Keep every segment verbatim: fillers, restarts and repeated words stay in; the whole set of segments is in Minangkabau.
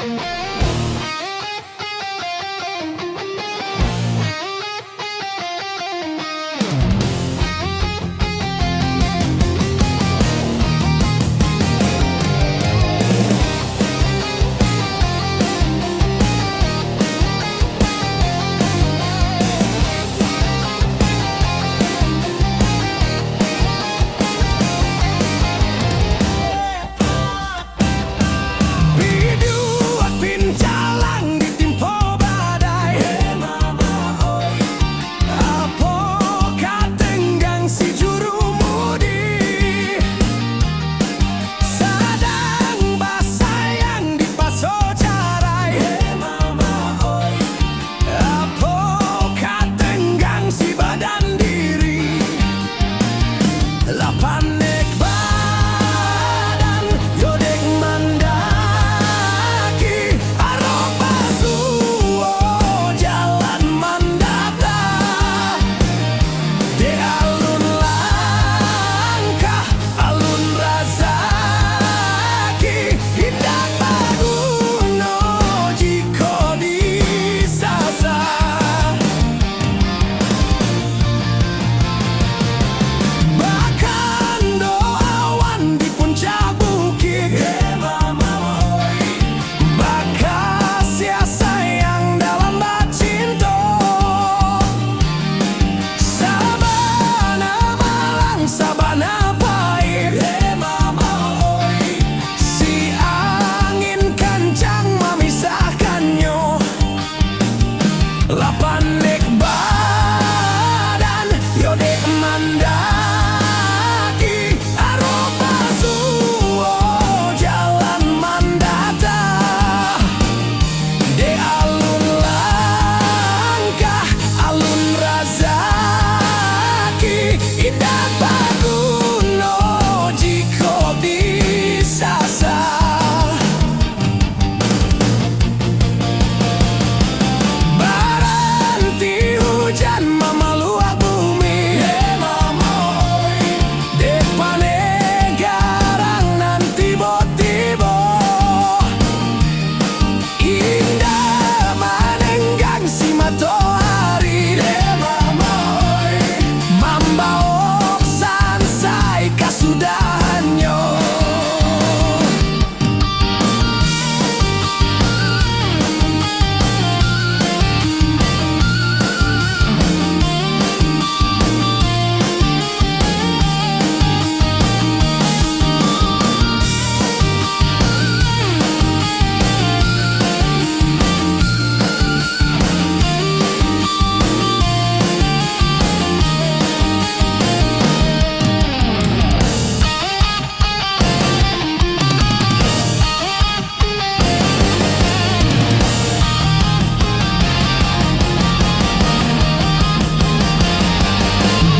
Biduak pincalang ditimpo badai. Apo ka tenggang si jurumudi? Sadang basayang dipaso carai. Apo ka tenggang si badan diri? Lah pandek badan, yo dek mandaki, arok basuo jalan mandata. Dek alun langkah, alun razaki, indak baguno jikok disasa. Bakando awan di puncak bukik, baka sia sayang dalam bacinto. Sabana malang, sabana pahit, si angin kancang mamisahkannyo. Lah pandek badan, yo dek mandaki, arok basuo jalan mandata. Dek alun langkah, alun razaki, indak baguno jikok disasa. Baranti hujan mamaluak bumi, dek panegarang nan tibo-tibo. Indak manenggang si matoari, mambaok sansai kasudahannyo.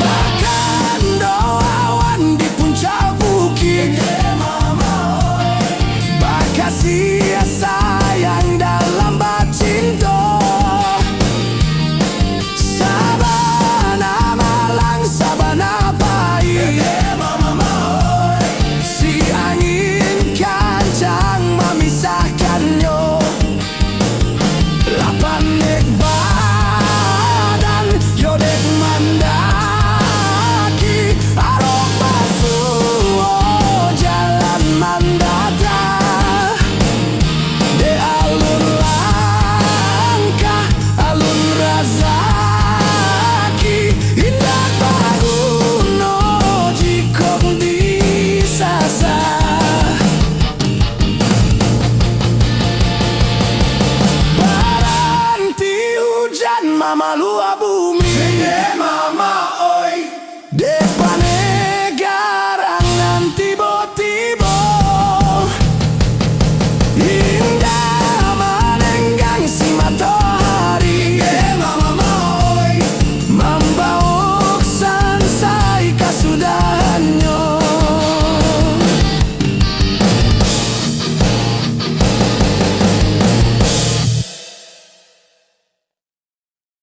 Bakando awan di puncak bukik, baka sia